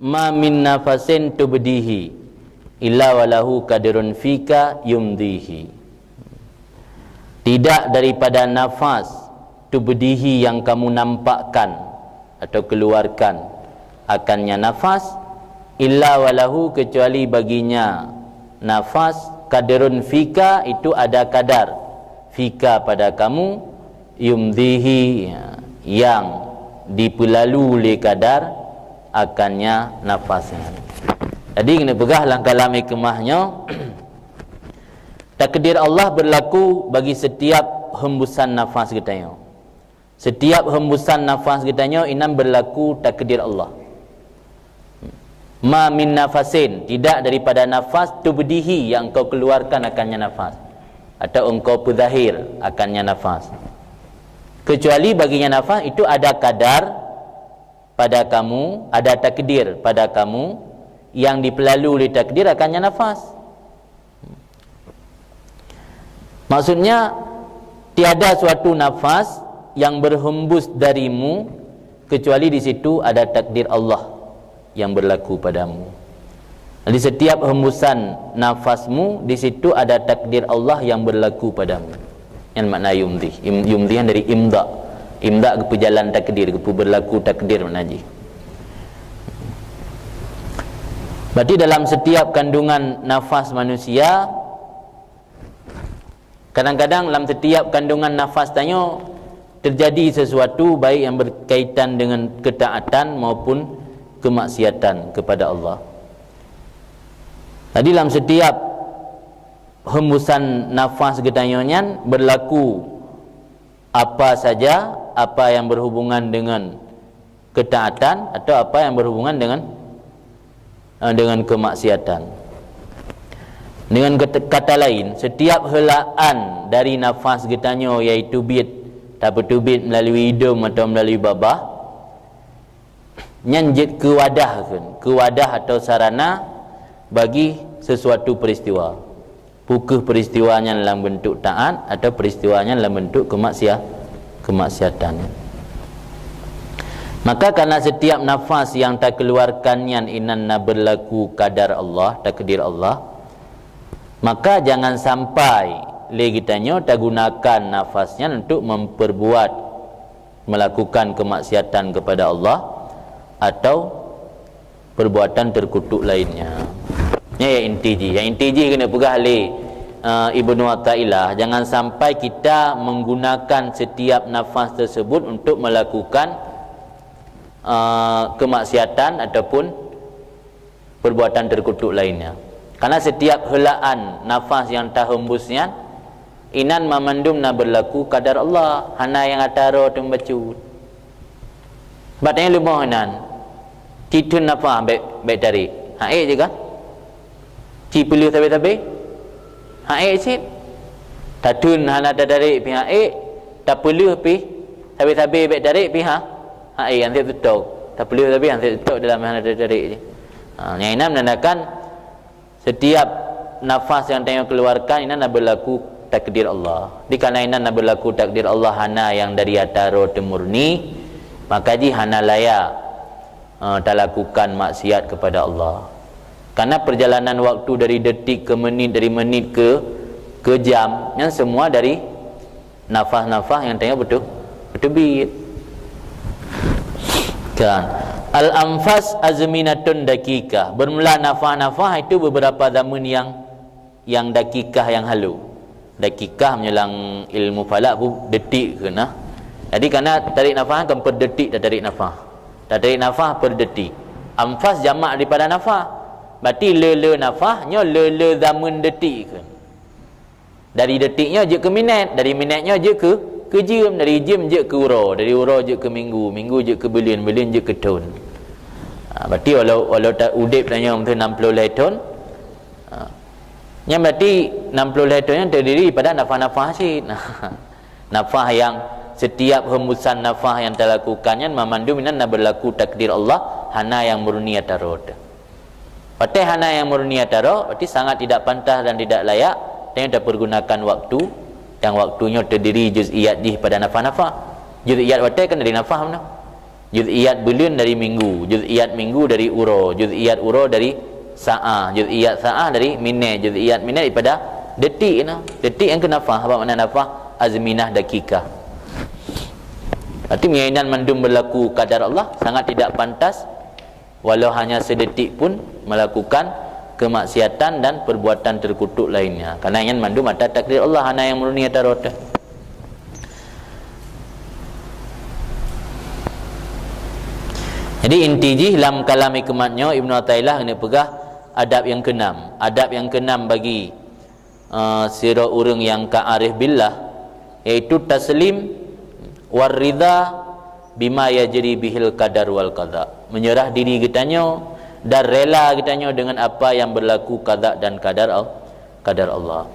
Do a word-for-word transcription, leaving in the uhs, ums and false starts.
Ma min nafasin tubdihi illa walahu kadrun fika yumdihi. Tidak daripada nafas, tubdihi, yang kamu nampakkan atau keluarkan akannya nafas, illa walahu, kecuali baginya nafas, kadrun fika, itu ada kadar, fika, pada kamu, yumdihi, yang dipeulalu lé kadar akannya nafas nyan. Jadi keuneuk peugah lam kalam hikmah nyoe, takdir Allah berlaku bagi setiap hembusan nafas geutanyoe. Setiap hembusan nafas geutanyoe inan berlaku takdir Allah. Ma min nafasin, tidak daripada nafas, tubdihi, yang kau keluarkan akannya nafas, atau engkau peuzahir akannya nafas. Kecuali baginya nafas itu ada kadar pada kamu, ada takdir pada kamu yang dipeulalu oleh takdir akannya nafas. Maksudnya, tiada suatu nafas yang berhembus darimu kecuali di situ ada takdir Allah yang berlaku padamu. Di setiap hembusan nafasmu, di situ ada takdir Allah yang berlaku padamu. Nyan makna yumdih. Im-, yumdih nyan dari imda. Imda geupeujalan takdir, geupeuberlaku takdir makna jih. Berarti dalam setiap kandungan nafas manusia, kadang-kadang lam setiap kandungan nafas tanyoe terjadi sesuatu, baik yang berkaitan dengan ketaatan maupun kemaksiatan kepada Allah. Jadi lam setiap hembusan nafas geutanyoe nyan berlaku apa saja, apa yang berhubungan dengan ketaatan atau apa yang berhubungan dengan, eh, dengan kemaksiatan. Dengan kata, kata lain, setiap heulaan dari nafas geutanyoe, yaitu biet, tapeuteubiet melalui idong atau melalui babah, nyan jeuet keu wadah, keu wadah atau sarana bagi sesuatu peristiwa. Peu kheueh peristiwa nyan lam bentuk taat atau peristiwa nyan lam bentuk kemaksia-, kemaksiatan. Maka karena setiap nafas yang takeuluarkan nyan inan na berlaku kadar Allah, takdir Allah, maka jangan sampai lé geutanyoe tagunakan nafas nyan untuk memperbuat, melakukan kemaksiatan kepada Allah atau perbuatan terkutuk lainnya. Nyan nyang inti jih. Nyang inti jih keuneuk peugah lé, eh, Ibnu Athaillah, jangan sampai kita menggunakan setiap nafas tersebut untuk melakukan, eh, kemaksiatan ataupun perbuatan terkutuk lainnya. Karena setiap heulaan nafas nyang tahembus nyan, inan mamandum na berlaku kadar Allah, hana nyang atra teumbacut. Bak tanyoe leumoh inan, ci theun nafah bèk, bèk tarek. Hak ék jih kan? Ci peuleueh sabe-sabe? Hak ék cit. Tatheun hana tatarek pih hak ék, tapeuleueh pih sabe-sabe bèk tarek pih ha, hak ék, han sép seutôt. Tapeuleueh sabe han sép seutôt dalam hana tatarek jih. Ha, nyang inan menandakan setiap nafas nyang tanyoe keuluarkan inan na berlaku takdir Allah. Dikareuna inan na berlaku takdir Allah, hana nyang dari atra teumurni, maka jih hana layak, eh, talakukan maksiat kepada Allah. Karena perjalanan waktu dari detik ke menit, dari menit ke, ke jam, nyan semua dari nafas-nafas nyang tanyoe beuteu-, beuteubiet. Kan? Al-anfas azminatun daqiqah. Bermula nafas-nafas itu beberapa zaman yang, yang daqiqah, yang halo. Daqiqah meunyoe lam ilmu falak pu detik keuh na. Jadi karena tarik nafas kan per detik tatarik nafas. Tatarik nafas per detik. Anfas jamak daripada nafas. Berarti le-le nafas nyoe le-le zaman detik keuh. Dari detik nyoe jeuet keu minét, dari minét nyoe jeuet keu, keu jeuem, dari jeuem jeuet keu uroe, dari uroe jeuet keu minggu, minggu jeuet keu buleuen, buleuen jeuet keu thon. Ha, berarti walau, walau ta-, udép tanyoe meuteun enam puluh lhèe thon, ha, nyan berarti enam puluh lhèe thon nyan terdiri pada nafas-nafas cit. Nafas nyang setiap hembusan nafas nyang talakukan nyan mamandum inan na berlaku takdir Allah, hana nyang murni atra. Watèe hana nyang murni atra, berarti sangat tidak pantas dan tidak layak tanyoe tapergunakan waktu, nyang waktu nyoe terdiri juz'iyat jih pada nafas-nafas. Juz'iyat watèe kan dari nafas meunan. Juz'iyat buleuen dari minggu, juz'iyat minggu dari uroe, juz'iyat uroe dari sa'ah, juz'iyat sa'ah dari minit, juz'iyat minit daripada detik na. Detik nyang keu nafah, apa makna nafah? Azminah, dakikah. Berarti meunyoe inan mandum berlaku kadar Allah, sangat tidak pantas walau hanya sedetik pun melakukan kemaksiatan dan perbuatan terkutuk lainnya. Karena nyan mandum ata takdir Allah, hana nyang meureunie ata rot. Jadi inti jih lam kalam hikmat nyoe Ibnu Athaillah geuneuk peugah adab nyang keenam. Adab nyang keenam bagi, eh, sidroe ureuëng nyang ka arif billah, yaitu taslim war ridha bima yajri bihil qadar wal qada. Menyerah diri geutanyoe dan rela geutanyoe dengan apa yang berlaku qada dan qadar Al-, qadar Allah.